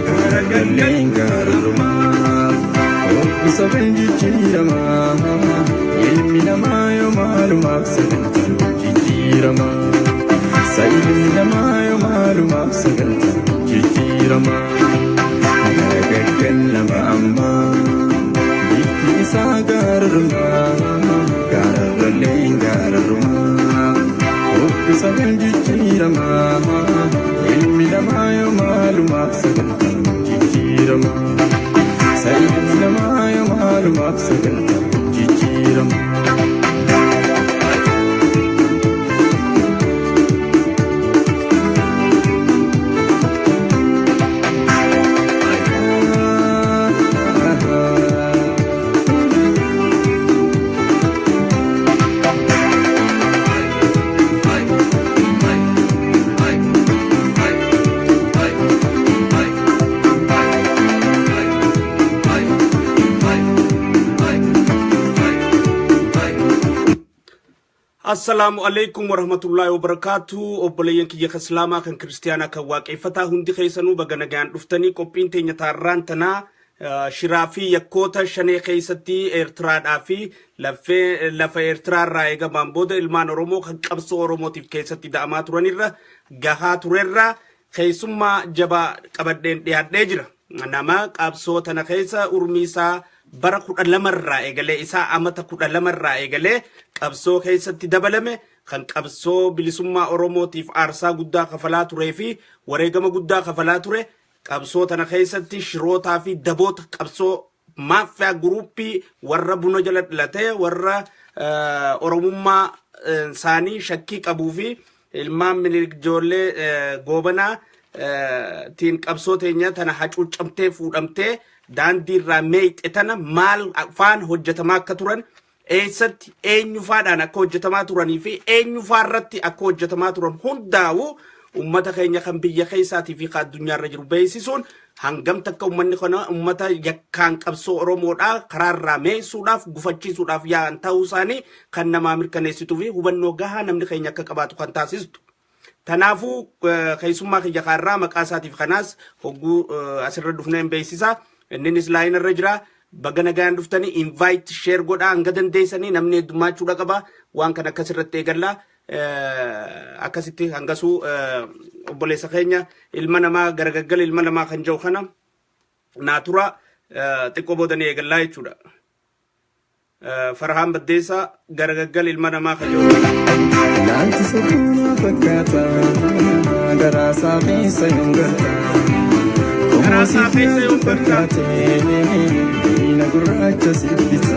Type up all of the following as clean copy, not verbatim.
Garagalleen gaararrumaa Obbi sagal jijjiiramaa Ilmi namaa yoo maalumaaf sagaltan jijjiiramaa Sa ilmi namaa yoo maalumaaf sagaltan jijjiiramaa Garagaggal nama ammaa Bifti isaa gaararrumaa Gaararralleen gaararrumaa Obbi sagal jijjiiramaa Ilmi namaa yoo maalumaaf sagaltan jijjiiramaa Sa ilmi namaa yoo maalumaaf sagaltan jijjiiramaa. Assalaamu alaikum warahmatullaahi wabarakaatu. Obboleeyyan kiyya kan Islaamaa, kan Kiristiyaanaa, kan Waaqeffataa, hundi keessanuu baga nagaan dhuftanii. Qophiin teenya taarraan tanaa shiraa fi yakkoota shanee keessatti Eertiraadhaa fi lafee lafa Eertiraarraa eegamaan booda ilmaan Oromoo kan qabsoo Oromootiif keessatti da'amaa turanirra gahaa turerra keessummaa jabaa qabadheen dhiyaadhee jira. Nama qabsoo tana keessa urmii isaa bara 12rraa eegalee, isaa amata 12rraa eegalee qabsoo keessatti dabalame, kan qabsoo bilisummaa Oromootiif aarsaa guddaa kafalaa turee fi wareegama guddaa kafalaa ture, qabsoo tana keessatti shirootaa fi daboota qabsoo maafiyaa guruppii warra buna jala dhalatee, warra Oromummaa isaanii shakkii qabuu fi ilmaan Minilik, ijoollee Goobanaa tiin qabsoo teenya tana hacuuccamtee fuudhamtee daandii irraa meeyxe tana maal faan hojjetamaa akka turan, eessatti, eenyufaadhaan akka hojjetamaa turanii fi eenyufaa irratti akka hojjetamaa turan hundaa'u ummata keenya kan biyya keessaatii fi kan addunyaarra jiru beeksisuun, hangam takka ummanni kana ummata yakkaan qabsoo Oromoodhaa karaarraa meessuudhaaf, gufachiisuudhaaf yaa'an ta'uu isaanii kan namaa mirkaneessituu fi hubannoo gahaa namni keenya akka qabaatu kan taasistu. Kanaafuu keessummaa kiyya kaarraa maqaa isaatiif kanaas hogguu asirra dhufnee hin beeksisa. Inninis line irra jira. Baga nagaan dhuftanii. Invite, share godhaa hanga dandeessanii, namni heddummaachuu qaba. Waan kana akkasirratti eegalla. Akkasitti hangasuu obboleessa keenya ilma namaa garagaggala ilma namaa kan jiru kana naatura xiqqoo boodanii eegallaa jechuudha. Farhaan Baddeessaa, garagaggala ilma namaa kan jiru. Ilaalchi sukkuunaa fakkaata garaasaa keessa yoon garta. Garaasaa keessa yoon garta. Diina gurraacha sibbita.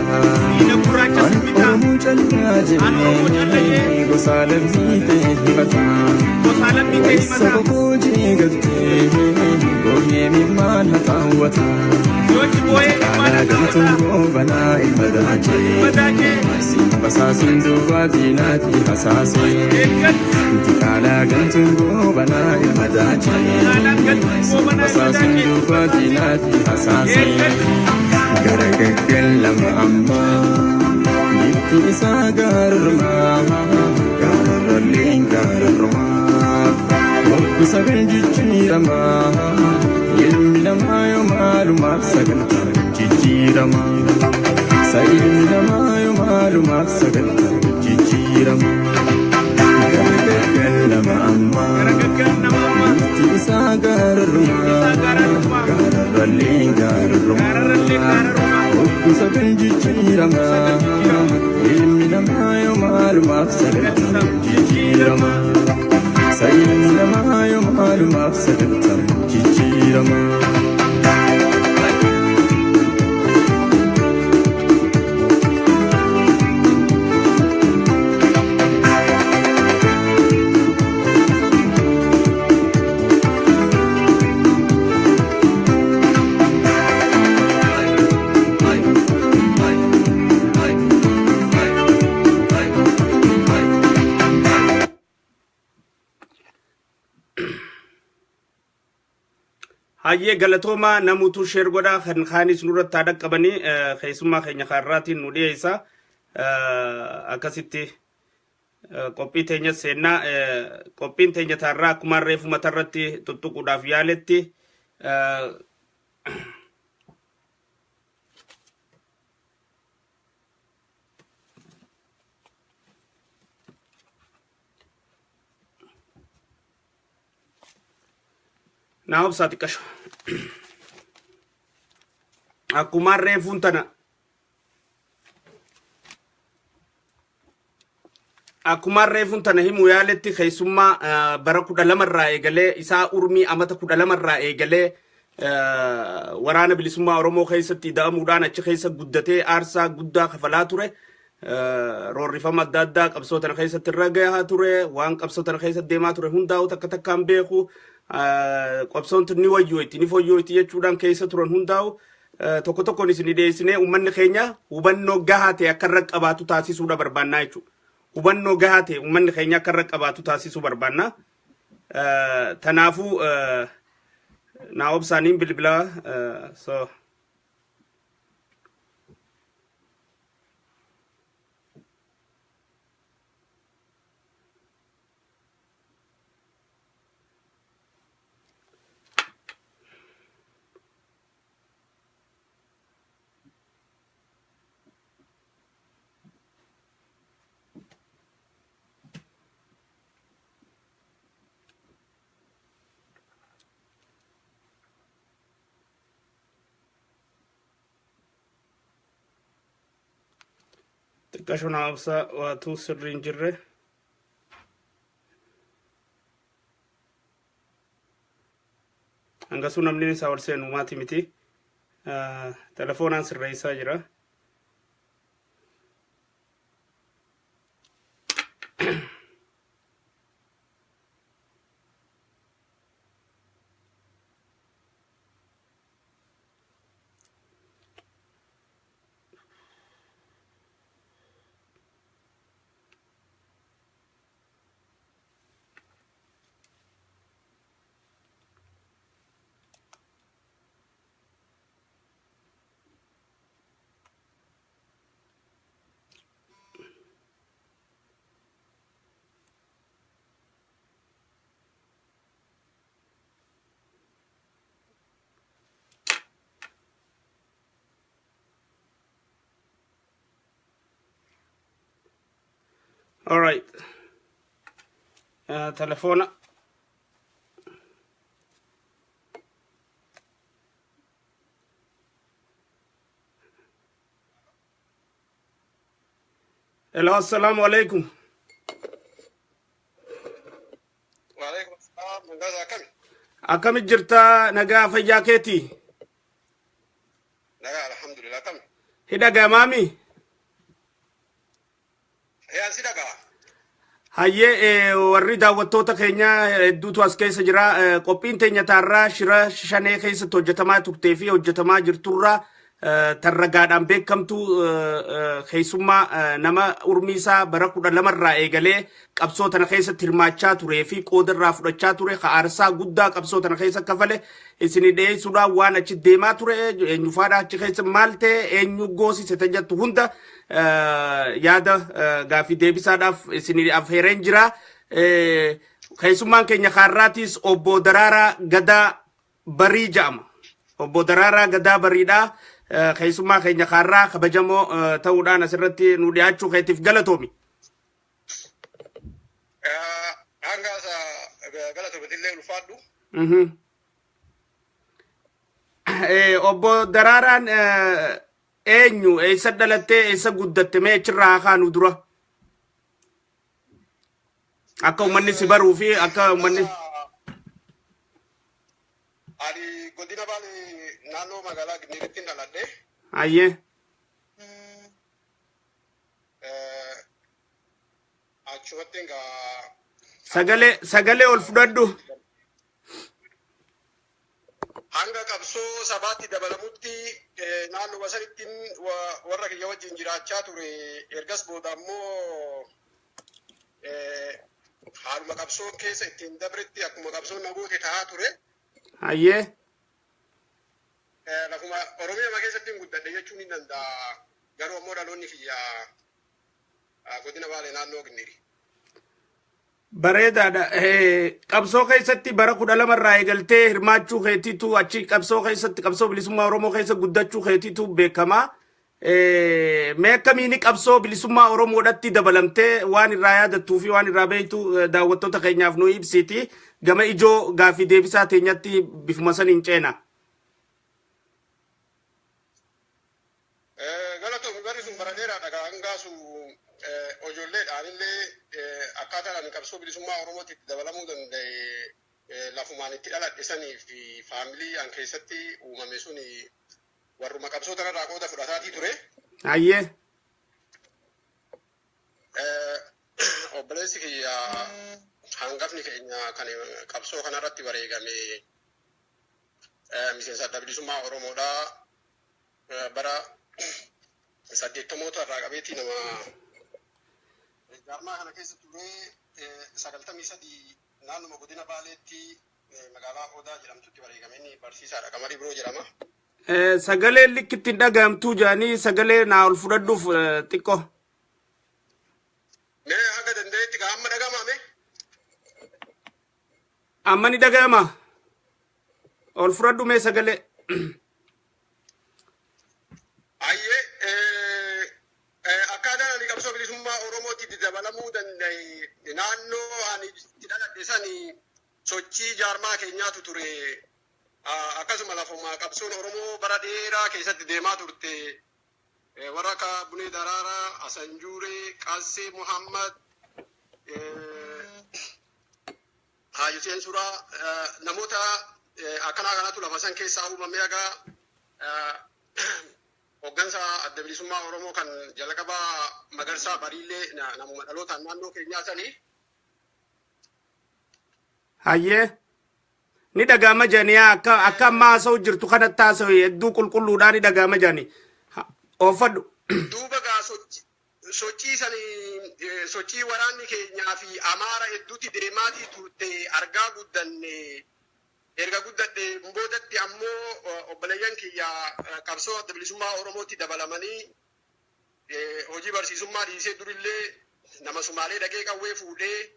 Diina gurraacha sibbita. Oromoo callaa An Oromoo callaa jennee jee. Gosa lammii ta'e himata. Gosa lammii ta'e himata. Saba koo galtee booyyee mimmaan haxaawwata. Yochi boo'ee ilmaan Gamtuun haxaawwata. Goobanaa ilma daachee. Ilma daachee. Siin basaasin duuba diinaati hasaasee. Eeggat. Dikaalaa gamtuun Goobanaa ilma daachee. Dikaalaa gamtuun Goobanaa ilma Basaasin daachee. duuba diinaati hasaasee. Eeggat. Garagaggal nama ammaa bifti isaa gaararrumaa gaararralleen gaararrumaa Obbi sagal jijjiiramaa ilmi namaa yoo maalumaaf sagaltan jijjiiramaa Sa ilmi namaa yoo maalumaaf sagaltan jijjiiramaa Garagaggal nama ammaa Garagaggal nama ammaa. bifti isaa gaararrumaa Isaa gaararrumaa. gaararralleen gaararrumaa Gaararrallee gaararrumaa. Obbi sagal jijjiiramaa ilmi namaa yoo maalumaaf sagaltan jijjiiramaa Sa ilmi namaa yoo maalumaaf sagaltan jijjiiramaa. Hayyee, galatoomaa. Namutu share godhaa, kan kaanis nurratti haa dhaqqabanii. Keessummaa keenya kaarraatiin nu dhiyeessa. Akkasitti Qophii teenya seennaa. Qophiin teenya taarraa akkuma reefu matarratti tuttuquudhaaf yaaletti naa obsaa xiqqasho. Akkuma reefuun tana akkuma reefuun tana himu yaaletti, keessummaa bara 12rraa eegalee isaa urmii amata 12rraa eegalee Waraana Bilisummaa Oromoo keessatti ida'amuudhaan achi keessa guddatee aarsaa guddaa kafalaa ture. Roorrifama adda addaa qabsoo tana keessatti irra gahaa ture. Waan qabsoo tana keessatti deemaa ture hundaa'u takka takkaan beeku. Qabsoon tun ni wayyooyti, ni foyyooyti jechuudhaan keessa turan hundaa'u tokko tokkoon isin dhiyeessinee uummanni keenya hubannoo gahaa ta'e akka irra qabaatu taasisuudha barbaannaa jechuudha. Hubannoo gahaa ta'e uummanni keenya akka irra qabaatu taasisuu barbaanna. Tanaafuu naa obsaaniin bilbilaa so xiqqasho naa obsaa, waatuu sirrii hin jirre. Hangasuu namni isaa ol seenu maati miti. Telefoonaan sirreessaa jira. All right. Telefoona. Hello, assalamu alaikum. Waalaikum assalam. Nagaa akkami? Akkami jirta, nagaa fayyaa keeti? Nagaa, alhamdulillah, akkami? Hidha gamaami? Yaa, si dhagaa. Hayyee, warri daawwattoota keenya hedduutu as keessa jira. Qophiin teenya taarraa shira Shanee keessatti hojjetamaa turtee fi hojjetamaa jirturraa tarragaadhaan beekamtu keessummaa nama urmii isaa bara 12rraa eegalee qabsoo tana keessatti hirmaachaa turee fi qooda irraa fudhachaa ture, ka aarsaa guddaa qabsoo tana keessa kafale isin dhiyeessuudhaan waan achi deemaa ture, eenyufaadha, achi keessa maal ta'e, eenyu goosise ta jettu hunda yaada gaaffii deebisaadhaaf isin affeereen jira. Keessummaan keenya kaarraatis obbo Daraaraa Gadaa Barii jedhama. Obbo Daraaraa Gadaa Bariidhaa, keessummaa keenya kaarraa kabajamoo ta'uudhaan asirratti nu dhiyaachuu keetiif galatoomi. Hanga isa galatoomatillee, ulfaadhu. Obbo Daraaraan eenyu, eessa dhalattee, eessa guddatte? Mee achirraa haa kaanu dura. Akka uummanni si baruu fi akka uummanni. Ani godina Baalee naannoo magaalaa Ginniiritti dhaladhe. Hayyee. Achumatti egaa. Sagalee ol fudhadhu. Hanga qabsoo sabaatti dabalamutti naannoo sanitti warra kiyya wajjin jiraachaa ture. Ergas booda ammoo haaluma qabsoon keessa ittiin dabretti akkuma qabsoon na goote ta'aa ture. Hayyee. Lafuma Oromiyaa keessatti hin guddadhe jechuun ni danda'a. Garuu ammoo dhaloonni kiyya godina Baalee naannoo Ginniiri. Bareedaadha. Qabsoo keessatti bara 12 irraa eegaltee hirmaachuu keetiitu, achi qabsoo keessatti, qabsoo bilisummaa Oromoo keessa guddachuu keetiitu beekama. Mee akkamiini qabsoo bilisummaa Oromoodhatti dabalamtee, waan irraa yaadattuu fi waan irraa beektu daawwattoota keenyaaf nu ibsiti. Gama ijoo gaaffii deebisaa teenyatti bifuma saniin ceena. Galatoomi, barri sun bara dheeraadha. Hangaasu ijoolleedhaan illee akkaataan qabsoo bilisummaa Oromootti itti dabalamuu danda'e, lafumaan itti dhaladhe sanii fi faamilii an keessatti uumame suni warruma qabsoo tanarraa qooda fudhataatii ture. Hayyee. Obboleessi kiyya hangafni keenya kan qabsoo kanarratti wareegame miseensa Adda Bilisummaa Oromoodhaa, bara 80moota irraa qabeetii nama jaarmaa kana keessa turee, 93 naannuma godina Baaleetti magaalaa Odaa jedhamtutti wareegame. Inni barsiisaadha. Qamarii biroo jedhama. Sagaleen likkitti hin dhaga'amtuu jaanii, sagalee naa ol fudhadhuuf xiqqoo. Mee haga danda'etti gaa, amma dhaga'amame? Amma ni dhaga'ama. Ol fudhadhu mee sagalee. Ayyee, akkaataan ani qabsoo bilisummaa Oromootti itti dabalamuu danda'e, naannoo ani itti dhaladhe sani sochii jaarmaa keenyaatu ture. Akkasuma lafuma qabsoon Oromoo bara dheeraa keessatti deemaa turte. Warra akka Bunee Daraaraa, Asanjuuree, Qassee Muhammad, Haayuseen Suraa, namoota akkanaa kanatu lafa san keessaa uumamee, haga hooggansa Adda Bilisummaa Oromoo kan jalqabaa Magarsaa Bariillee namuma dhalootaan naannoo keenyaa sanii. Hayyee. Ni dhaga'ama jaanii, akka amma haasa'u jirtu kanatti haasa'u, hedduu qulqulluudhaan ni dhaga'ama jaanii. Oofadhu. Duuba gaa sochii sanii, sochii waraanni keenyaa fi Amaara hedduutti deemaatii turte argaa guddanne. Erga guddadhe boodatti ammoo obboleeyyan kiyya qabsoo Adda Bilisummaa Oromootti dabalamanii, hojii barsiisummaa dhiisee, durillee nama Sumaalee dhaqee qawwee fuudhee,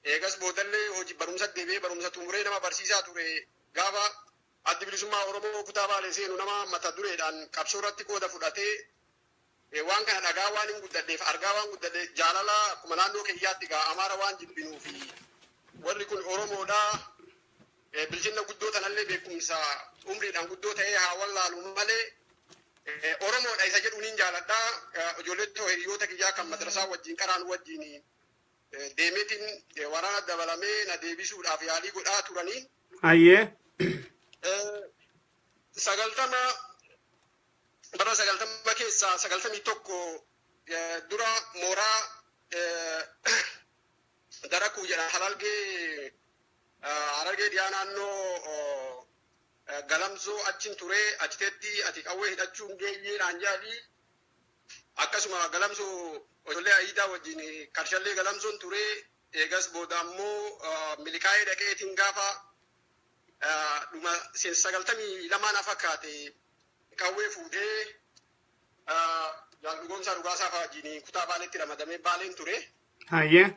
eegas boodallee hojii barumsa deebi'ee barumsa xumuree nama barsiisaa ture, gaafa Addi Bilisummaa Oromoo kutaa Baalee seenu nama mata dureedhaan qabsoo irratti qooda fudhatee, waan kana dhagaa waan hin guddadheef, argaa waan guddadheef, jaalala akkuma naannoo kiyyaatti gaa Amaara waan jibbinuu fi warri kun Oromoodhaa, bilchinna guddoo tanallee beekumsa umriidhaan guddoo ta'ee haa wallaalu malee Oromoodha isa jedhuun hin jaaladha. Ijoollee hiriyoota kiyyaa kan madrasaa wajjin qaraan wajjin deemeetiin waraana dabalamee na deebisuudhaaf yaalii godhaa turanii. Hayyee. 90, bara 90 keessaa 91 dura mooraa Darakuu jedha, Harargee dhiyaa naannoo Galamsoo achin ture. Achitetti ati qawwee hidhachuun geenyee naan jedhanii, akkasuma Galamsoo ijoollee Ayiidaa wajjin Karshallee Galamsoon ture. Eegas booda ammoo milikaa'ee dhaqeetiin gaafa dhuma 92 na fakkaate qawwee fuudhee Jaal Dhugoomsaa Dhugaasaa fa'aa wajjin kutaa Baaleetti ramadamee Baaleen ture. Hayyee.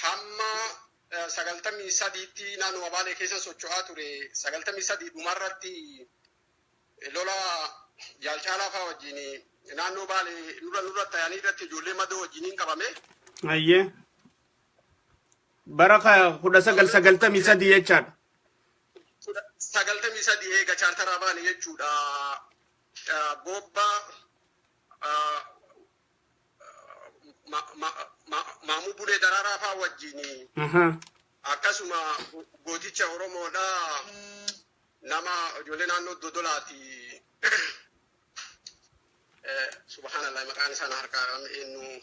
Hamma 93tti naannoo Baalee keessa socho'aa ture. 93 dhumarratti lola Jaalcaalaa fa'aa wajjin naannoo Baalee nurra ta'anii irratti ijoollee madoo wajjiniin qabame. Hayyee. Bara 1993 jechaadha. 93 eega chaartaraa baane jechuudha. Bobba Maamuu Bulee Daraaraa fa'aa wajjin, akkasuma gooticha Oromoodha, nama ijoollee naannoo Dodolaati. Subhaanallah, maqaan isaan harkaa eenyu?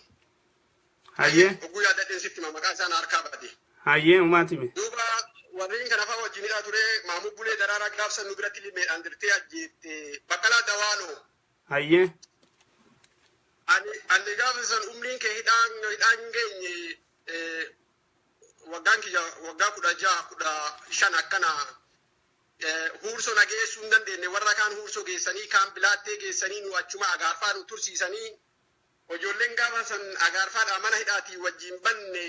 Hayyee. Oguu yaadadheen sitti hima, maqaan isaan harkaa bade. Hayyee, umaatime. Duuba warreen kana fa'aa wajjinidha ture. Maamuu Bulee Daraaraa gaafsan nu biratti limeedhaan dirtee ajjeette, Baqqalaa Dawaanoo. Hayyee. Ani gaafa san umriin kee hidhaan hin geenye, waggaan kiyya waggaa 16, 15 akkana. Huursoo na geessuu hin dandeenye. Warra kaan Huursoo geessanii, kaan Bilaattee geessanii, nu achuma Agaarfaa nu tursiisanii. Ijoolleen gaafa san agaarfaadhaa mana hidhaatii wajjin banne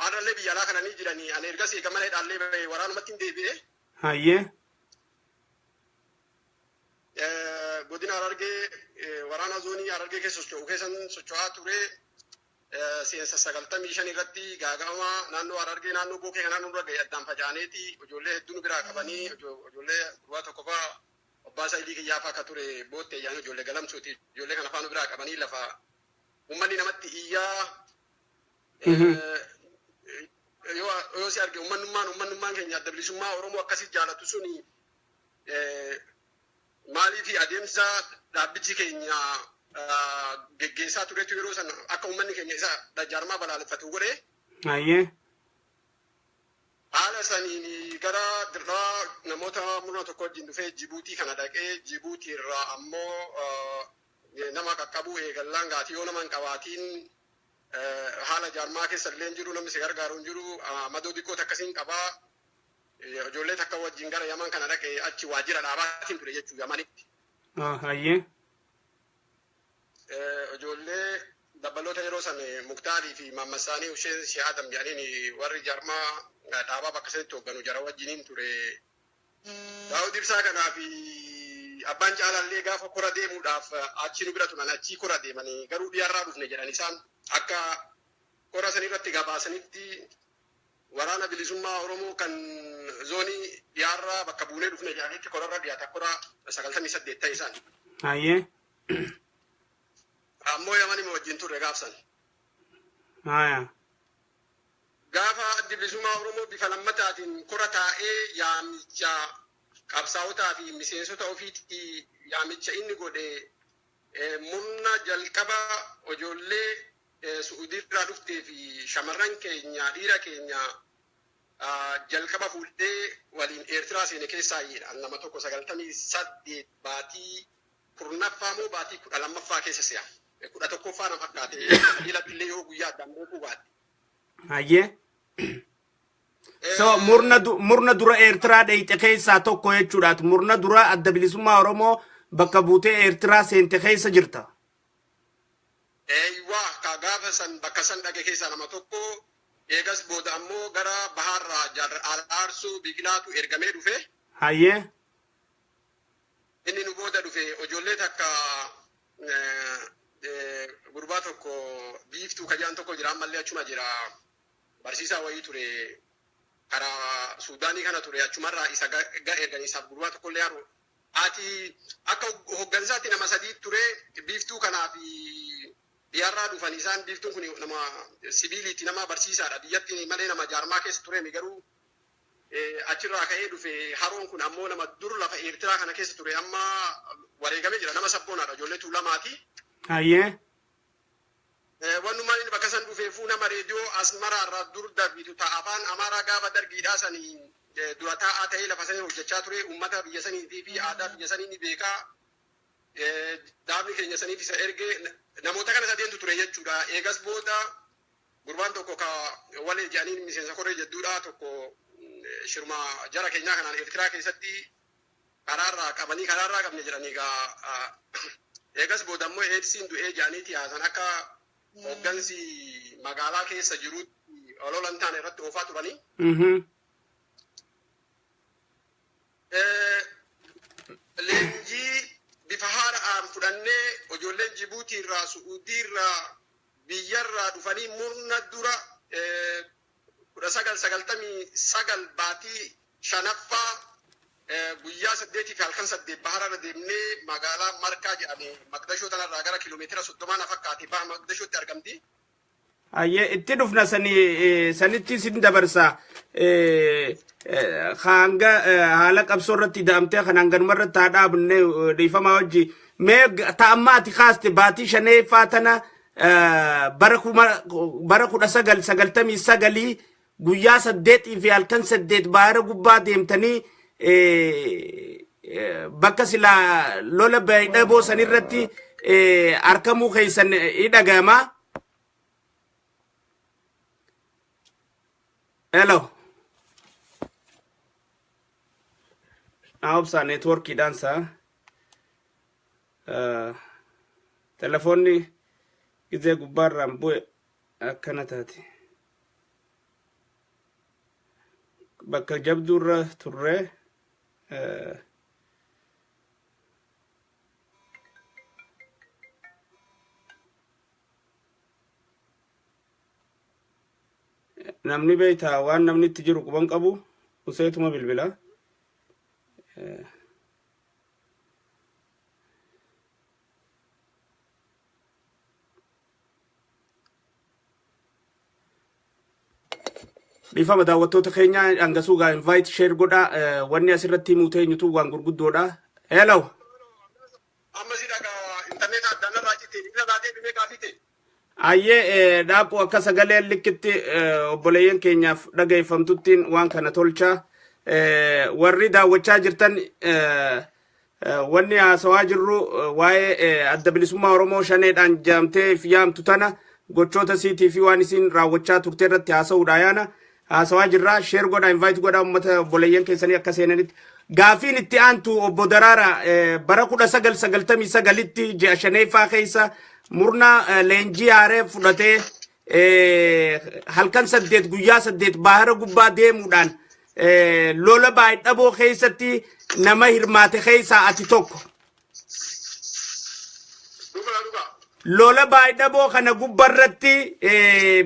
har'allee biyya alaa kana ni jiranii. Ani ergasii eega mana hidhaallee bahe waraanumatti hin deebi'e. Hayyee. Godina Harargee waraana zoonii Harargee keessa socho'u keessan socho'aa ture. Seensa 95 irratti gaaga'ama naannoo Harargee naannoo Bookee kanaa nurra ga'e addaan facaaneeti ijoollee hedduu nu biraa qabanii ijoollee gurbaa tokko fa'aa abbaa Saayidii kiyyaa fa'aa akka ture boottee yaa'anii ijoollee galamsuuti ijoollee kana fa'aa nu biraa qabanii lafa uummanni namatti iyyaa yoo si arge uummanummaan keenya adda bilisummaa Oromoo akkasii jaalatu suni maaliif adeemsa dhaabbichi keenya geggeessaa turetu yeroo sana akka uummanni keenya isa jaarmaa balaaleffatu godhe. Hayyee. Haala saniin gara dirraa namoota murna tokko wajjin dhufee Jibuutii kana dhaqee Jibuutii irraa ammoo nama qaqqabuu eegallaan gaatii yoo nama hin qabaatiin haala jaarmaa keessa illee hin jiru namni si gargaaru hin jiru madoo xiqqoo takkasiin qabaa ijoollee takka wajjin gara Yaman kana dhaqee achi waajjira dhaabaatiin ture jechuu Yamanitti. Hayyee. Ijoollee dabbaloota yeroo san Muktaarii fi Maammasaanii Usheen Shee Adam jedhaniin warri jaarmaa dhaabaa bakka sanitti hoogganu jara wajjiniin ture. Daawud Ibsaa kanaa fi abbaan caalaallee gaafa kora deemuudhaaf achi nu bira turan achii kora deemanii garuu dhiyaarraa dhufne jedhan isaan akka kora sanirratti gabaasanitti waraana bilisummaa Oromoo kan zoonii dhiyaarraa bakka buunee dhufne jedhanitti korarra dhiyaata kora 98 ta'e isaan. Hayyee. Ammoo Yamanima wajjin turre gaafsan. Haya. Gaafa addi bilisummaa Oromoo bifa lammataatiin kora taa'ee yaamicha qabsaa'otaa fi miseensota ofiitti yaamicha inni godhe murna jalqaba ijoollee Su'uudiirraa dhuftee fi shamarran keenya dhiira keenya jalqaba fuudhee waliin Eertiraa seene keessaa jedha. Nama tokko 98 baatii 10ffaa moo baatii 12ffaa keessa si'a. 11ffaa na fakkaate qajeelatti illee yoo guyyaa addaan beekuu baatte. Hayyee. So murna dura Eertiraa dheeyxe keessaa tokko jechuudhaati. Murna dura adda bilisummaa Oromoo bakka buutee Eertiraa seente keessa jirta. Eeywaa ka gaafa san bakka san dhage keessaa nama tokko eegas booda ammoo gara bahaarraa Araarsuu Biqilaatu ergamee dhufe. Hayyee. Inni nu booda dhufe ijoollee takka gurbaa tokko biiftuu kajaan tokko jira ammallee achuma jira barsiisaa wayii ture karaa Suudaanii kana ture achumarraa isa ga ergan isaaf gurbaa tokkollee haru. Ati akka hoggansaatti nama sadii ture biiftuu kanaa fi dhiyaarraa dhufan isaan biiftuun kun nama sibiiliitti nama barsiisaadha biyyatti malee nama jaarmaa keessa ture mi garuu achirraa ka'ee dhufe haroon kun ammoo nama dur lafa Eertiraa kana keessa ture amma wareegamee jira nama sabboonaadha ijoollee tuulamaati. Hayyee. Wannumaan inni bakka san dhufeefuu nama reediyoo Asmaraa irraa dur darbitu ta'a afaan Amaaraa gaafa dargiidhaa sanii dura taa'aa ta'ee lafa sanii hojjechaa ture uummata biyya saniitii fi aadaa biyya sanii ni beekaa. Dhaabni keenya saniif isa ergee namoota kana sadeentu ture jechuudha. Eegas booda gurbaan tokko ka walee jedhaniin miseensa koree jedhuudha tokko shirma jara keenyaa kanaan Eertiraa keessatti karaarraa qabanii karaarraa qabne jedhanii egaa eegas booda ammoo eedsiin du'ee jedhaniiti haasan akka hoggansi magaalaa keessa jirutti olola hin taane irratti oofaa turanii. Leenjii bifa haara'aan fudhannee ijoolleen Jibuutii irraa, Su'uudii irraa, biyyarraa dhufanii murna dura 1999 baatii shanaffaa guyyaa 8 fi halkan 8 bahararra deemnee magaalaa Markaa jedhame Maqdashoo tanarraa gara kiiloomeetira 30 na fakkaate baha Maqdashootti argamti. Hayyee itti dhufna sanii sanitti sin dabarsa. Hanga haala qabsoo irratti ida'amtee kan hanganuma irratti haa dhaabne dhiifamaa wajji. Mee ta'ammaa ati kaaste baatii shaneeffaa tana bara 1999 guyyaa 8 fi halkan 8 bahara gubbaa deemtanii bakka silaa lola baay'ee sanirratti argamuu keessan ni dhaga'ama. Hello. Naa obsaa networkiidhaan saa. Telefoonni Gizee gubbaarraan bu'e akkana taate. Bakka jabduurra turree namni beektaa waan namni itti jiru quban qabu useetuma bilbila. Dhiifama daawwattoota keenya, hangasuu gaa invite, share godha. Wanni asirratti himuu teenyutu waan gurguddoodha. Hello. Amma si dhagaa, intarneeta addaan irraa citte, irra laatee dhimee gaafite. Ayyee, dhaaqu akka sagaleen likkitti obboleeyyan keenyaaf dhageeffamtuttiin waan kana tolcha. Warri daawwachaa jirtan, wanni haasawaa jirru waa'ee Adda Bilisummaa Oromoo shaneedhaan jaamtee fi yaamtu tana, gochoota siitii fi waan isin raawwachaa turte irratti haasa'uudha yaana. Haasawaa jirra. Share godha, invite godha uummata obboleeyyan keessanii akka seenanitti. Gaafiin itti aantu, obbo Daraara, bara 1999tti ji'a shaneeffaa keessa murna leenjii haaree fudhatee halkan 8 guyyaa 8 baahara gubbaa deemuudhaan lola baay'dhaboo keessatti nama hirmaate keessaa ati tokko. Dhugaa dhugaa. Lola baay'dhaboo kana gubbarratti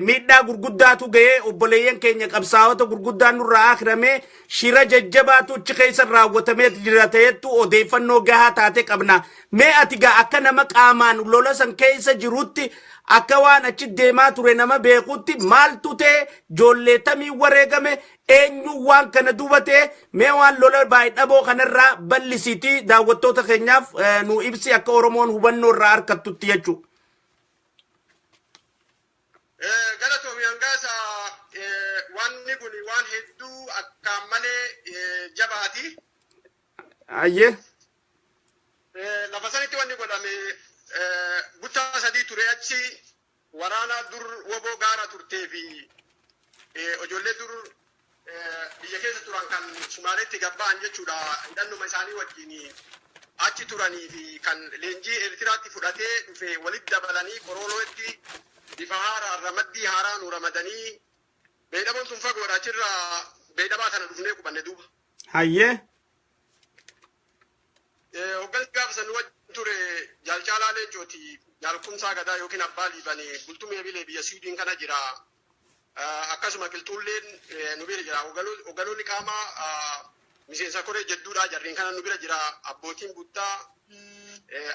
miidhaa gurguddaatu ga'ee, obboleeyyan keenya qabsaa'ota gurguddaan nurraa akhiramee, shira jajjabaatu achi keessa raawwatamee jira ta'ettu odeeffannoo gahaa taate qabna. Mee ati gaa akka nama qaamaan lola san keessa jirutti, akka waan achi deemaa ture nama beekutti, maaltu ta'e? Joolleetamii wareegame? Eenyu waan kana duuba ta'e? Mee waan lola baay'dhaboo kanarraa bal'isiitii daawwattoota keenyaaf nu ibsi, akka Oromoon hubannoo irraa harkattutti jechuudha. Galatoomi hangaasa, wanni kun waan hedduu akkaan malee jabaati. Ayyee. Lafa sanitti wanni godhame buttaa sadii ture achi, waraana dur woboo gaara turtee fi ijoollee dur biyya keessa turan kan Sumaaleetti gabba'an jechuudha. Hidhannuma isaanii wajjin achi turanii fi kan leenjii Eertiraatti fudhatee dhufe walitti dabalanii Qoroolootti bifa haaraan ramaddii haaraa nu ramadanii, beedhaboon tun fagoodha, achirraa beedhabaa kana dhufnee qubanne duuba. Hayyee. Hoggansi gaafa san wajjin ture Jaalcaalaa Leencooti, Jaalkumsaa Gadaa yookiin Abbaa Liibanii, Bultumee Bilee biyya Siwiidin kana jira. Akkasuma Qilxuulleen nu bira jira. Hogganoonni qaama miseensa koree jedduudha, jarreen kana nu bira jira. Abbootiin buttaa,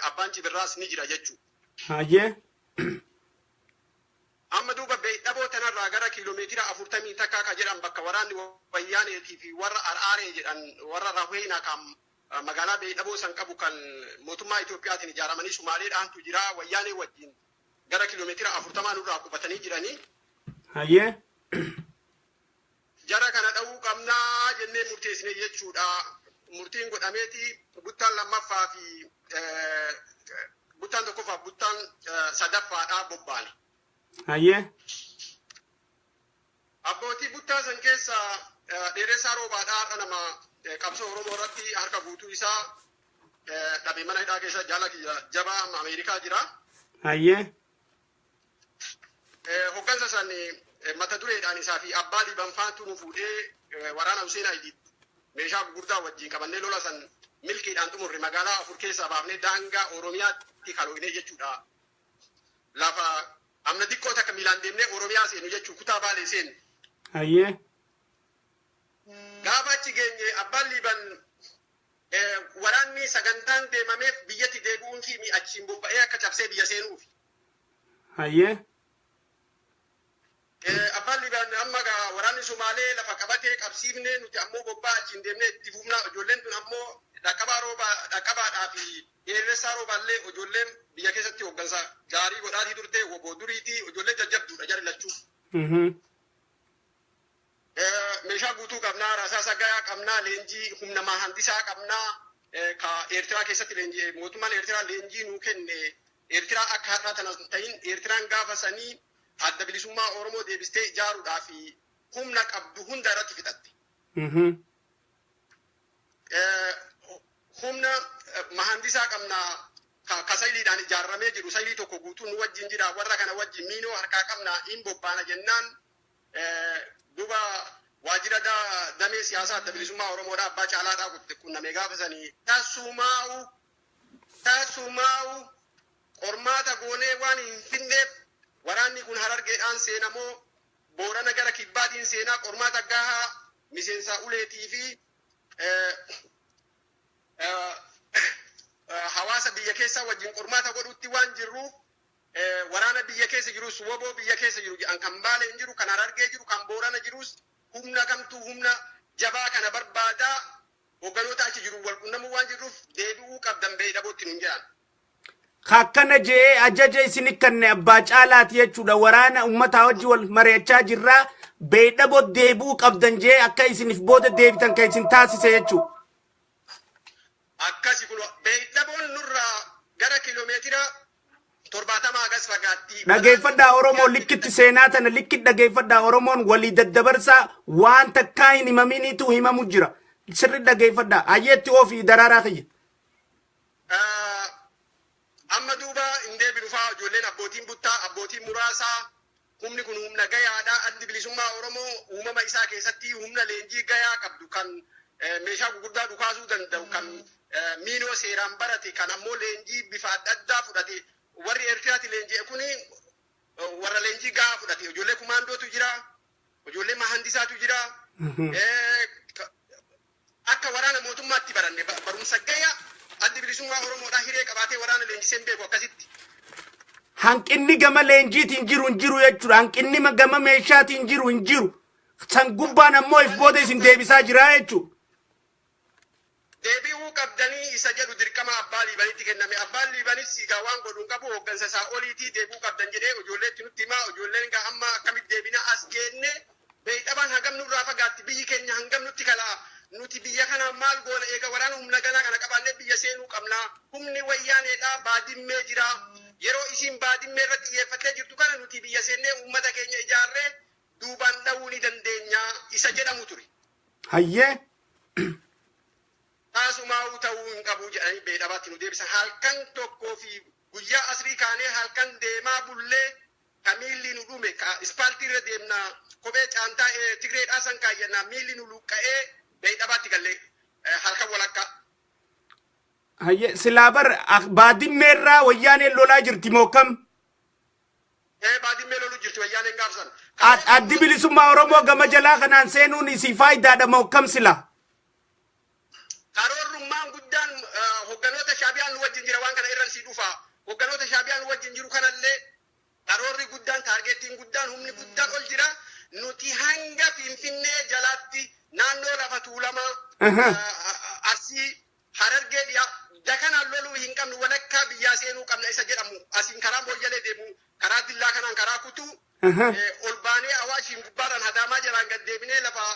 abbaan cibirraas ni jira jechuudha. Hayyee. Amma duuba beedhaboo tanarraa gara kiiloomeetira 41 ka jedhan, bakka waraanni wayyaaneetii fi warra Ar'aaree jedhan, warra Rahweenaa kan magaalaa beedhaboo san qabu, kan mootummaa Itoophiyaatiin ijaaramanii Sumaaleedhaantu jira, wayyaanee wajjin gara kiiloomeetira 40 nurraa qubatanii jiranii. Hayyee. Jara kana dha'uu qabnaa jennee murteessine jechuudha. Murtiin godhameeti buttaan lammaffaa fi buttaan tokkoffaa, buttaan sadaffaadhaa bobbaane. Hayyee. Abbootii buttaa san keessa Dheeressaa Roobaadhaa, har'a nama qabsoo Oromoo irratti harka guutuu isaa dhabe, mana hidhaa keessa, jaala kiyya jabaa, amma Ameerikaa jira. Hayyee. Hoggansa san mata dureedhaan isaa fi abbaa Liiban faantu nu fuudhee, waraana Hussein Aydid meeshaa gurguddaa wajjin qabannee lola san milkiidhaan xumurre, magaalaa afur keessaa baafnee daangaa Oromiyaatti kalooynee jechuudha. Lafa amna xiqqoo takka miilaan deemnee Oromiyaa seenu jechuu, kutaa Baalee seenu. Hayyee. Gaafa achi geenye abbaan Liiban waraanni sagantaan deemameef biyyatti deebi'uun fi achiin bobba'ee akka cabsee biyya seenuufi. Hayyee. Abbaan Liiban amma gaa waraanni Sumaalee lafa qabatee qabsiifnee, nuti ammoo bobba'aa achiin deemnee itti fufnaa, ijoolleen tun ammoo dhaqqabaa roobaa dhaqqabaadhaa fi dheeressaa roobaallee ijoolleen biyya keessatti hooggansa gaarii godhaatii turte, woboo duriitii, ijoollee jajjabduudha jari lachuu. Meeshaa guutuu qabnaa, rasaasa gahaa qabnaa, leenjii humna mahandisaa qabnaa, ka Eertiraa keessatti leenjii mootummaan Eertiraa leenjii nuu kenne. Eertiraa akka har'aa tana hin ta'in, Eertiraan gaafa sanii Adda Bilisummaa Oromoo deebistee ijaaruudhaa fi humna qabdu hunda irratti fixatte. Humna mahandisaa qabnaa. Ka sayiliidhaan ijaarramee jiru sayilii tokko guutuu nu wajjin jira, warra kana wajjin miinoo harkaa qabna, hin bobbaana jennaan, duba waajjira damee siyaasaa Adda Bilisummaa Oromoodhaa Abbaa Caalaadhaa qunnamee gaafasanii, tasumaa'u qormaata goonee waan hin finneef, waraanni kun Harargeedhaan seenamoo Boorana gara Kibbaatiin seenaa, qormaata gahaa miseensa uleetii fi hawaasa biyya keessaa wajjin qormaata godhutti waan jirruuf, waraana biyya keessa jirus, woboo biyya keessa jiru jedhan, kan Baaleen jiru, kan Harargee jiru, kan Boorana jirus, humna kamtuu humna jabaa kana barbaadaa, hogganoota achi jiru wal qunnamuu waan jirruuf, deebi'uu qabdan Beeydhabootti nun jedhan. Akkana je'ee ajaja isin kanne Abbaa Caalaati jechuudha. Waraana uummataa wajji wal mari'achaa jirraa, Beeydhaboo deebi'uu qabdan je'ee akka isiniif booda deebitan kan isin taasise jechuudha. Akkasi kun Beeydhaboon nurraa gara kiiloomeetira 70 hagas fagaatti. Dhageeffadhaa Oromoo, likkitti seenaa tana likki dhageeffadhaa. Oromoon walii daddabarsaa, waan takkaa hin himaminiitu himamu jira. Sirri dhageeffadhaa. Hayyeetti oofii, daraaraa kiyya. Amma duuba hin deebinu faa, ijoolleen abbootiin buttaa, abbootiin muraasaa, humni kun humna gayaadha. Addi Bilisummaa Oromoo uumama isaa keessatti humna leenjii gayaa qabdu, kan meeshaa gurguddaa dhukaasuu danda'u, kan miinoo seeraan barate, kan ammoo leenjii bifa adda addaa fudhate. Warri Eertiraatti leenji'e kuni warra leenjii gahaa fudhate. Ijoollee kumaandootu jira, ijoollee mahandisaatu jira. Akka waraana mootummaatti baranne, barumsa gayaa Addi Bilisummaa Oromoodhaa hiree qabaatee waraana leenjisee hin beeku akkasitti. Hanqinni gama leenjiitiin jiru hin jiru jechuudha. Hanqinni gama meeshaatiin jiru hin jiru. San gubbaan ammoo if booda isin deebisaa jira jechuudha. Deebi'uu qabdanii isa jedhu dirqama Abbaa Liibanitti kenname. Abbaan Liibanis egaa waan godhu hin qabu, hooggansa isaa oliitii deebi'uu qabdan jedhee ijoolleetti nutti himaa. Ijoolleen egaa amma akkamitti deebina as geenne? Beeyxabaan hagam nurraa fagaatti? Biyyi keenya hangam nutti kalaa? Nuti biyya kana maal goona? Eega waraana humna ganaa kana qabaannee biyya seenuu qabna. Humni Wayyaaneedhaa Baadimmee jira. Yeroo isiin Baadimmee irratti xiyyeeffattee jirtu kana nuti biyya seennee uummata keenya ijaarree duubaan dha'uu ni dandeenya isa jedhamu ture. Hayyee. Taasumaa'uu ta'uu hin qabu jedhanii Beedhabaatti nu deebisan. Halkan tokkoo fi guyyaa asrii kaanee halkan deemaa bullee, ka miilli nu dhume, ka ispaaltii irra deemna, kophee caantaa Tigreedhaa san kaayyannaa, miilli nu luqqa'ee Beedhabaatti gallee halkan walakkaa. Hayyee, silaa bar Baadimmeerraa Wayyaaneen lolaa jirti moo kam? Baadimmee loluu jirti Wayyaaneen gaafsan. Addi Bilisummaa Oromoo gama jalaa kanaan seenuun isii faayidaadha moo kam silaa? Karoorrummaan guddaan hogganoota Shaabiyaan nu wajjin jira, waan kana irran sii dhufa. Hogganoota Shaabiyaan nu wajjin jiru kanallee karoorri guddaan, targetiin guddaan, humni guddaan ol jira. Nuti hanga Finfinnee jalaatti naannoo lafa Tuulamaa, Arsii, Harargee dhiyaa dakanaan loluu hin qabnu, walakkaa biyyaa seenuu qabna isa jedhamu, asiin karaa Mooyyalee deemu, karaa Dillaa kanaan karaa kutuu ol baanee Awaashiin gubbaadhaan Hadaamaa jalaan gad deebinee lafa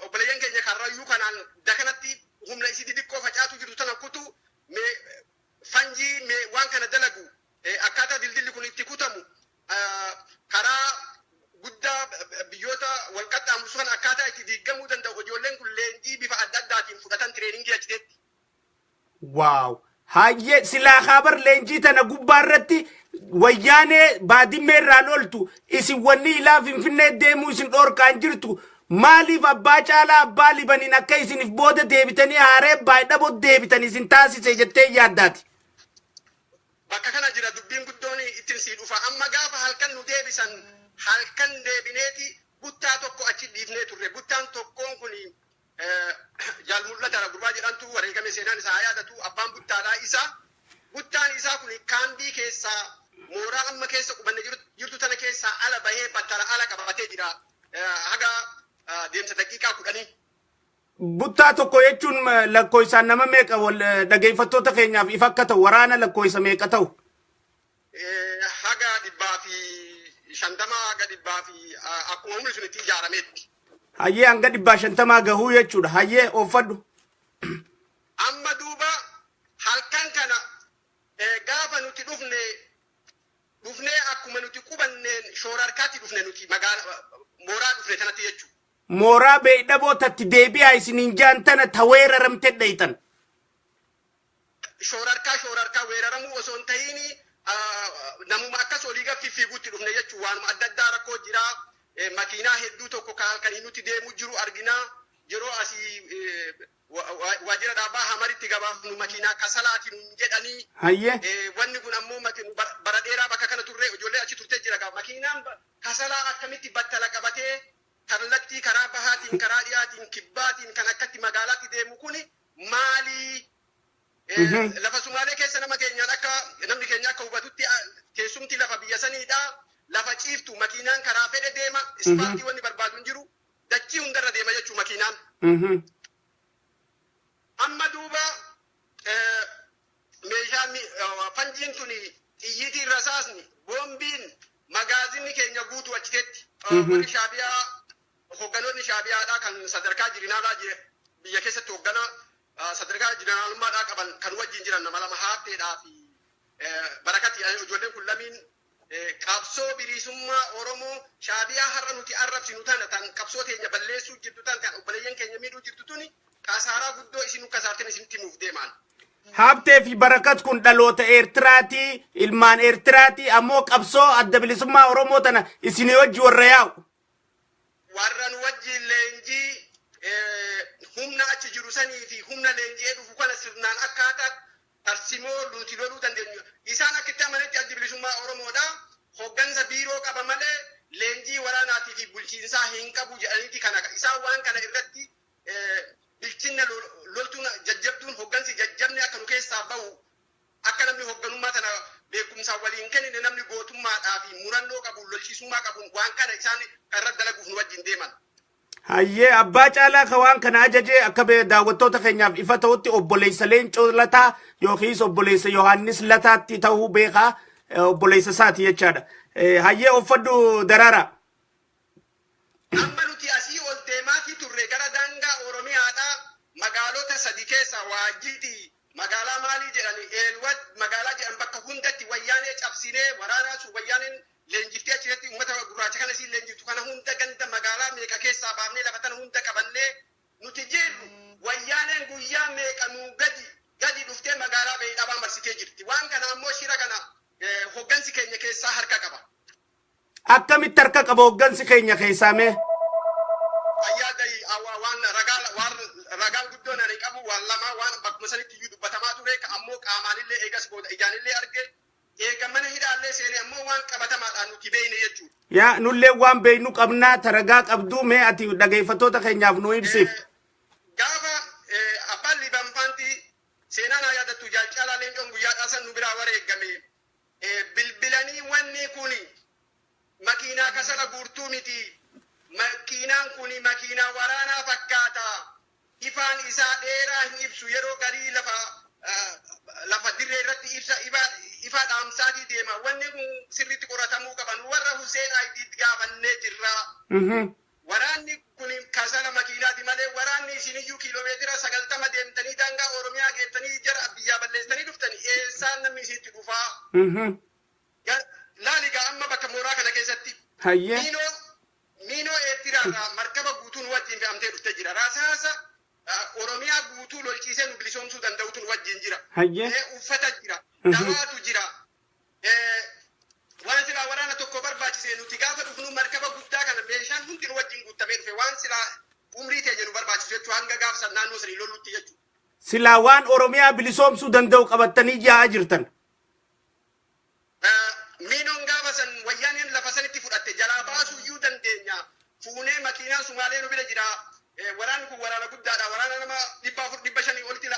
obboleeyyan keenya Karrayyuu kanaan dakanatti humna isii xixiqqoo facaatu jirtu tana kutuu, mee fanjii mee waan kana dalagu, akkaataa dildilli kun itti kutamu, karaa guddaa biyyoota wal qaxxaamursu kana akkaataa itti diigamuu danda'u, ijoolleen kun leenjii bifa adda addaatiin fudhatan, trainingii achiteetti. Waaw. Hayyee, silaa kaabar leenjii tana gubbaa irratti Wayyaanee Baadimmee irraa loltu, isin wanni ilaa Finfinnee deemuu isin dhoorkaan jirtu maaliif Abbaa Caalaa Abbaa Libaniin akka isiniif booda deebitanii haaree Baay'dhaboo deebitan isin taasise jettee yaaddaati? Bakka kana jira dubbiin guddoon ittiin sii dhufa. Amma gaafa halkan nu deebisan, halkan deebineeti buttaa tokko achi dhiifnee turre. Buttaan tokkoon kun Jaal Mul'ataadha gurbaa jedhamtu wareegame, seenaan isaa haa yaadatu. Abbaan buttaadhaa isa. Buttaan isaa kun kaambii keessaa, mooraa amma keessa qubanne jirtu tana keessaa ala bahee battala ala qabatee jira. Haga deemsa daqiiqaa 10. Buttaa tokko jechuun lakkoofsaan nama meeqa? Wal dhageeffattoota keenyaaf ifa akka ta'u, waraana lakkoofsa meeqa ta'u? Haga 150, haga dhibbaa fi akkuma humni sun itti ijaarametti. Hayyee, hanga 150 gahuu jechuudha. Hayyee, ooffadhu. Amma duuba halkan kana gaafa nuti dhufne, dhufnee akkuma nuti qubanneen shoora harkaatti dhufne, nuti magaala mooraa dhufne tanatti jechuudha. Mooraa Beeydhaboo tatti deebi'aa isiniin jaan tana taweeraramte dheeytan. Shoorarkaa weeraramuu osoo hin ta'iin namuma akkas olii gad fiffiiguutti dhufne jechuun waanuma adda addaa rakkoo jira. Makiinaa hedduu tokko kan nuti deemu jiru argina. Yeroo asii waajjira dhaabaa Hamaritti gabaafnu makiinaa kasalaati nuun jedhanii. Hayyee. Wanni kun ammoo bara dheeraa bakka kana turre, ijoollee achi turte jira gaa. Makiinaan kasalaa akkamitti battala qabatee kallattii karaa bahaatiin, karaa dhiyaatiin, kibbaatiin kan akkatti magaalaatti deemu kuni maali? Lafa Sumaalee keessa nama keenyaan akka namni keenya akka hubatutti teessumti lafa biyya saniidha. Lafa ciiftu, makiinaan karaa fedhe deema. Ispaaltii wanni barbaadu hin jiru. Dachii hundarra deema jechuu makiinaan. Amma duuba meeshaa fanjiin tuni, xiyyiitiin, rasaasni, boombiin, magaazinni keenya guutuu achitetti. Warri Shaabiyaa, hogganoonni Shaabiyaadhaa kan sadarkaa jirinaalaa biyya keessatti hoggana sadarkaa jirinaalummaadhaa qaban kan wajjin jiran nama lama, Haabteedhaa fi Barakati, ijoolleen kun lamiin qabsoo bilisummaa Oromoo Shaabiyaa har'a nuti arrabsinu tana, tan qabsoo teenya balleessuu jirtu tan, kan obboleeyyan keenya miidhuu jirtu tuni, kasaaraa guddoo isin kasaartan isinitti himuuf deemaan. Haabtee fi Barakat kun dhaloota Eertiraati, ilmaan Eertiraati, ammoo qabsoo adda bilisummaa Oromoo tana isinii wajji warra yaa'u. Warra nu wajjin leenjii humna achi jiru sanii fi humna leenji'ee dhufu kana sirnaan akkaataa tarsimoo nuti loluu dandeenyu. Isaan akka itti amanetti addi bilisummaa Oromoodha. Hoggansa biiroo qaba malee leenjii waraanaatii fi bulchiinsaa hin qabu jedhaniiti kana. Isaan waan kana irratti bilchinna loltuun jajjabduun, hoggansi jajjabni akka nu keessaa bahu, akka namni hogganummaa tana beekumsaan waliin kennine, namni gootummaadhaa fi murannoo qabuun, lolchiisummaa qabuun waan kana isaan kan irratti dalaguuf nu wajjin deeman. Hayyee, abbaa caalaa ka waan kana ajaje akka daawwattoota keenyaaf ifa ta'utti obboleessa Leencoo Lataa yookiis obboleessa Yohaannis Lataatti ta'uu beekaa, obboleessa isaati jechaadha. Hayyee, uffadhu Daraara. Amma nuti asii ol deemaatii turre gara daangaa Oromiyaadhaa, magaalota sadi keessa, Waajjiti, magaalaa maalii jedhani, Eelwad magaalaa jedhan, bakka hundatti wayyaanee cabsinee, waraanaa sun wayyaaneen leenjiftee achirratti uummata gurraacha kana siin leenjiftu kana hunda ganda magaalaa meeqa keessaa baafnee lafa tana hunda qabannee nuti jirru, wayyaaneen guyyaa meeqa nuu gadi gadi dhuftee magaalaa Beeyidhabaa marsitee jirti. Waan kana ammoo shira kana hoggansi keenya keessaa harka qaba. Akkamitti harka qaba hoggansi keenya keessaa mee? Ayyaadai waan ragaa, waan ragaan guddoon ani qabu waan lama, waan bakkuma sanitti iyyuu dubbatamaa ture, ka ammoo qaamaanillee eegas booda ijaanillee arge, eega mana hidhaallee seene ammoo waan qabatamaadhaan nuti beeyne jechuudha. Yaa, nullee waan beeynu qabnaa, taragaa qabduu mee ati dhageeffattoota keenyaaf nu ibsiif. Gaafa abbaan Liibanfaanti seenaan haa yaadattu, Jaalcaalaa Leencoon guyyaa san nu biraa wareegame. Bilbilanii wanni kun makiinaa kasala guurtuu miti. Makiinaan kun makiinaa waraanaa fakkaata. Ifaan isaa dheeraa hin ibsu, yeroo garii lafa dirree irratti ibsa ifa dhaamsaatii deema. Wanni kun sirriitti qoratamuu qaban, warra Hussein Aidiitti gaafannee jirra. Waraanni kun kasala makiinaati malee waraanni isiniyyuu kiiloomeetira 90 deemtanii daangaa Oromiyaa geettanii jara biyyaa balleessanii dhuftanii eessaan namni isitti dhufaa? Laali gaa, amma bakka mooraa kana keessatti Miinoo Eertiraarraa markaba guutuun wajjin fe'amtee dhuftee jira. Rasaasa Oromiyaa guutuu lolchiisee nu bilisoomsuu danda'utu nu wajjin jira. Uffata jira. Dawaatu jira. Waan silaa waraana tokko barbaachise, nuti gaafa dhufnu markaba guddaa kana meeshaan hundi nu wajjin guutamee dhufe, waan silaa umrii teenya nu barbaachisu jechuudha, hanga gaafa san naannoo sanii lollutti jechuudha. Silaa waan Oromiyaa bilisoomsuu danda'u qabattanii yaa'aa jirtan. Miinoon gaafa san wayyaaneen lafa sanitti fudhatte jalaa baasuu iyyuu dandeenya. Fuunee makiinaan Sumaalee nu bira jira. Waraanni kun waraana guddaadha. Waraana nama 400, 500 olitti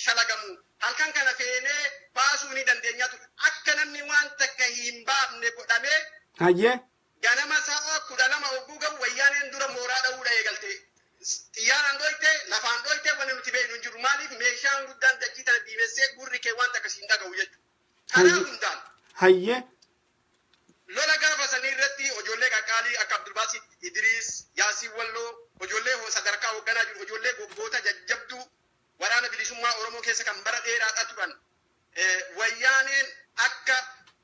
shalagamu. Halkan kana feenee baasuu ni dandeenya ture. Akka namni waan takka hin baafne godhamee ganama sa'a 12 hogguu gahu wayyaaneen dura mooraa dha'uudha eegalte. Xiyyaaraan dhoyte, lafaan dhoyte, wanni nuti beeknu hin jiru. Maaliif meeshaan guddaan dachii tana diimessee gurri kee waan takka siin dhaga'u jechuudha. Karaa hundaan. Lola gaafa sanii irratti ijoollee qaqqaalii akka Abdulbaasiit Idriis, Yaasiin Walloo, ijoollee sadarkaa hoogganaa jiru, ijoollee goggoota jajjabduu waraana bilisummaa Oromoo keessa kan bara dheeraadha turan. Wayyaaneen akka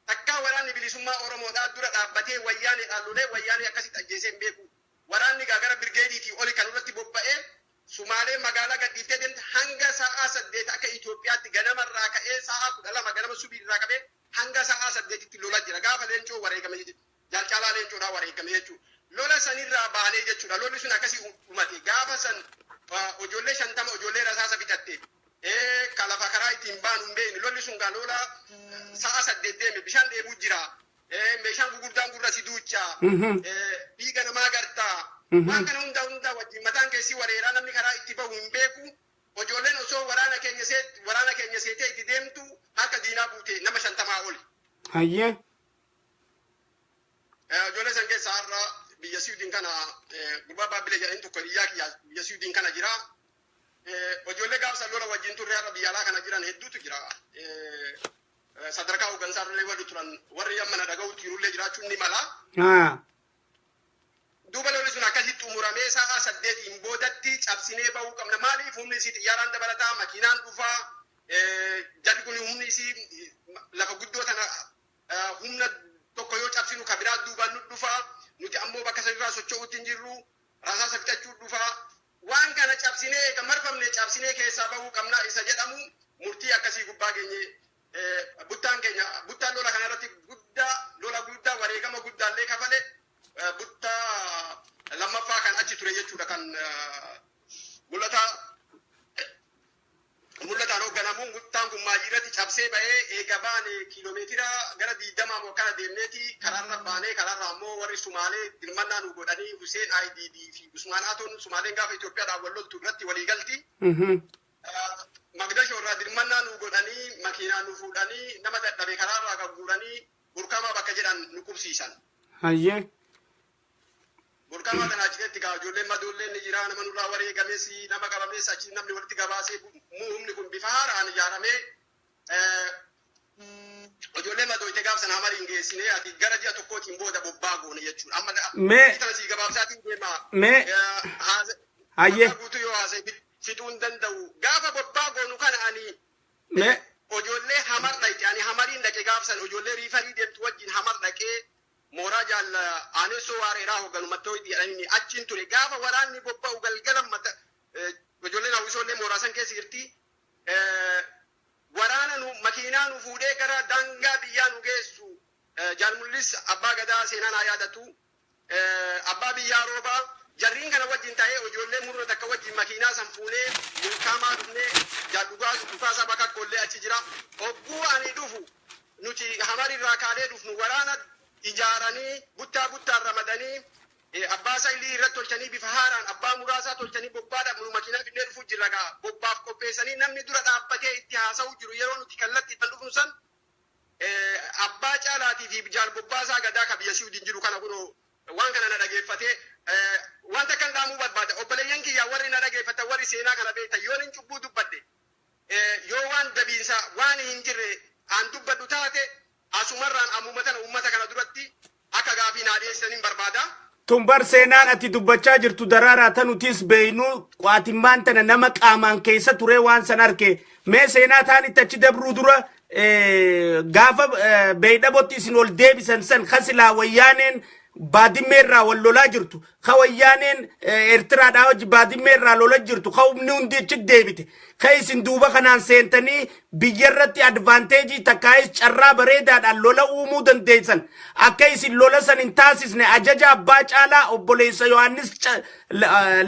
takkaa waraanni bilisummaa Oromoodhaa dura dhaabbatee wayyaaneedhaan lolee wayyaanee akkasitti ajjeesee hin beeku. Waraanni gara birgeediitii oli kan irratti bobba'ee Sumaalee magaalaa gadhiiftee deemte hanga sa'aa 8 akka Itoophiyaatti ganamarraa ka'ee. Lola sa'a 8 deeme, bishaan dheebuu jira. Meeshaan gurguddaan gurra si duucha. Dhiiga namaa gartaa. Waan kana hunda hunda wajjin mataan keessi wareeraa, namni karaa itti bahu hin beeku. Ijoolleen osoo waraana keenya seetee itti deemtu harka diinaa buute, nama 50 oli. Ijoollee san keessa har'a biyya Siwiidin kana gurbaa Baabbilee jedhanii tokko hiriyaa kiyya biyya Siwiidin kana jira. Ijoollee gaafsa lola wajjin turre har'a biyya alaa kana jiran hedduutu jira. Sadarkaa hooggansaa illee warri turan, warri amma na dhaga'utti jirullee jiraachuun ni mala. Duuba lolli sun akkasitti xumuramee sa'a 8n boodatti cabsinee bahuu qabna. Maaliif? Humni isii xiyyaaraan dabalataa, makiinaan dhufaa. Jarri kun humni isii lafa guddoo tana humna tokko yoo cabsinu ka biraa duubaan nu dhufaa. Nuti ammoo bakka sanirraa socho'uutti hin jirru. Rasaasa fixachuu dhufaa. Waan kana cabsinee, eega marfamne cabsinee keessaa bahuu qabna isa jedhamu murtii akkasii gubbaa geenye. Buttaan keenya, buttaan lola kanarratti guddaa, lola guddaa, wareegama guddaallee kafale, buttaa lammaffaa kan achi ture jechuudha, kan mul'ataa mul'ataan hoogganamuun. Buttaan kun maajii irratti cabsee bahee, eega baane kiiloomeetira gara 20 moo akkana deemneeti karaarra baanee, karaarra ammoo warri Sumaalee dirmannaa nu godhanii, Hussein IDD fi Usmaan Atoon, Sumaaleen gaafa Itoophiyaadhaan wal loltu irratti walii galti. Magdashoo irraa dirmannaa nu godhanii, makiinaa nu fuudhanii, nama dadhabe karaarraa gagguuranii Burkaamaa bakka jedhan nu qubsiisan. Burkaamaa kana achitti gaa ijoolleen madoolleen ni jira, nama nurraa wareegames, nama qabames, achi namni walitti gabaasee, humni kun bifa haaraan ijaaramee, ijoollee madooyte gaaf sana Hamariin geessinee, ati gara ji'a tokkootiin booda bobbaa goone jechuudha. Amma tana sii gabaabsaatiin deema. Guutuu yoo haasa'e fixuu hin danda'u. Gaafa bobbaa goonu kana ani ijoollee Hamar dhaqe, ani Hamariin dhaqe gaaf san, ijoollee refer deemtu wajjin Hamar dhaqee, mooraa jaalla aanessoo waareeraa hoogganu mattoo jedhanii achiin ture. Gaafa waraanni bobba'u galgala mata ijoolleen hawwisoollee mooraa san keessa jirti. Waraana nu makiinaa nu fuudhee gara daangaa biyyaa nu geessu, jaalmullis abbaa gadaa seenaa naa yaadatu, abbaa biyyaa roobaa, jarriin kana wajjin ta'ee, ijoollee murna takka wajjin makiinaa san fuunee Burkaamaa dhufnee, jaal dhugaasaa bakka kollee achi jira. Hogguu ani dhufu, nuti Hamarirraa kaanee dhufnu, waraana ijaaranii, buttaa buttaan ramadanii, abbaa saayilii irratti tolchanii, bifa haaraan abbaa muraasaa tolchanii, bobbaadhaaf nu makiinaa finnee dhufuu jirra gaa bobbaaf qopheessanii, namni dura dhaabbatee itti haasa'uu jiru yeroo nuti kallattii itti dhufnu san abbaa caalaatii fi jaal bobbaasaa gadaa ka biyya Siwiidin jiru kana. Kunoo waan kana na dhageeffatee wanta kan dhaamuu barbaada. Obboleeyyan kiyyaa warri na dhageeffatan, warri seenaa kana beektan, yoo nin cubbuu dubbadhe, yoo waan dabiinsa waan hin jirre aan dubbadhu taate, asumarraan ammuma tana uummata kana duratti akka gaafii naa dhiyeessaniin barbaada. Tumbar, seenaan ati dubbachaa jirtu daraaraa tanutis beeynu qaatimmaan tana nama qaamaan keessa ture waan san arke. Mee seenaa taanitti achi dabruu dura, gaafa beeydhabotti isin ol deebisan san, kasilaa wayyaaneen baadimmeerraa wal lolaa jirtu, ka wayyaaneen Eertiraadhaa wajji baadimmeerraa lola jirtu, ka humni hundi achi deebite, ka isin duuba kanaan seentanii biyyarratti advantage takkaayis carraa bareedaadhaan lola uumuu dandeessan, akka isin lola san hin taasisne ajaja abbaa caalaa, obboleessa Yohaannis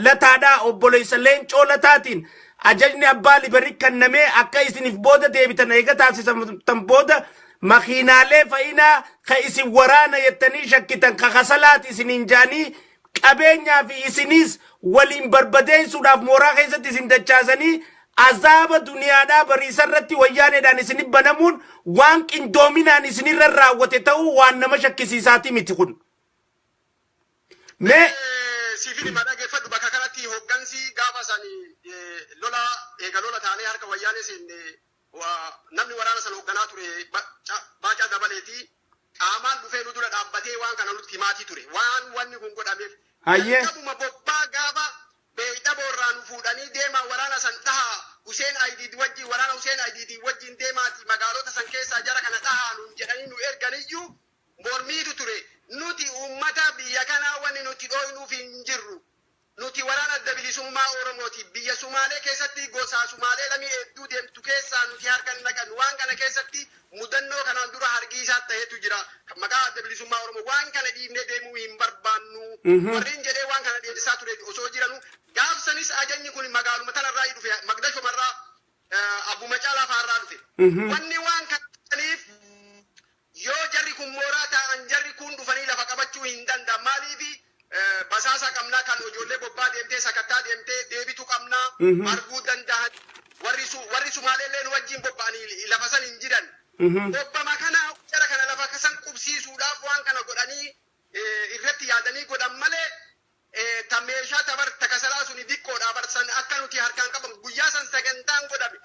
Lataadhaa, obboleessa Leencoo Lataatiin ajajni abbaa libarii kennamee, akka isiniif booda deebitan eega taasisan booda, makiinaalee fa'inaa ka isin waraana jettanii shakkitan ka kasalaati isiniin jaanii, qabeenyaa fi isiniis waliin barbadeessuudhaaf mooraa keessatti isin dachaasanii, azaaba duniyaadhaa bariisarratti wayyaaneedhaan isin banamuun waan qindoominaan isinirra raawwate ta'uu waan nama shakkisiisaati miti kun. Mee Siifin hima, dhageeffadhu. Bakka kanatti hooggansi gaafa san lola eega lola taanee harka wayyaanee seenne, namni waraana sana hoogganaa ture Baacaa Dabaleeti, qaamaan dhufee nu dura dhaabbatee waan kana nutti himaatii ture, waan wanni kun godhameef. Jalqabuma bobbaa gaafa beeydhaboo irraa nu fuudhanii, deemaa waraana san dhahaa, Huseen Ayidiid wajjin, waraana Huseen Ayidiidii wajjin deemaati magaalota san keessaa jara kana dhahaa nuun jedhanii nu erganiyyuu mormiitu ture. Nuti uummata biyya kanaa wanni nuti dhooynuuf hin jirru. Nuti waraana Adda Bilisummaa Oromooti. Biyya Sumaalee keessatti gosa Sumaalee lamii hedduu deemtu keessaa nuti harka hin naqannu. Waan kana keessatti mudannoo kanaan dura hargiisaa ta'etu jira. Maqaa Adda Bilisummaa Oromoo waan kana dhiibnee deemuu hin barbaannu. Warreen jedhee waan kana dhiyeessaa ture osoo jiranu, gaafsanis ajajni kun magaaluma tanarraa dhufe, Magdashomarraa, Abbuma Caalaa fa'aarraa dhufe. Wanni waan kana Kun mooraa taa'an, jarri kun dhufanii lafa qabachuu hin danda'an. Maaliifi basaasa qabnaa, kan ijoollee bobbaa deemtee sakattaa deemtee deebitu qabnaa, arguu danda'an. Warri Sumaaleellee nu wajjin bobba'anii lafa san hin jiran. Bobbama kana jara kana lafa san qubsiisuudhaaf waan kana godhanii irratti yaadanii godhan malee, ta meeshaa tabar takasalaa suni diqqoodha barsan akka nuti harkaan qaban guyyaa san sagantaan godhame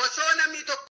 osoo namni tokko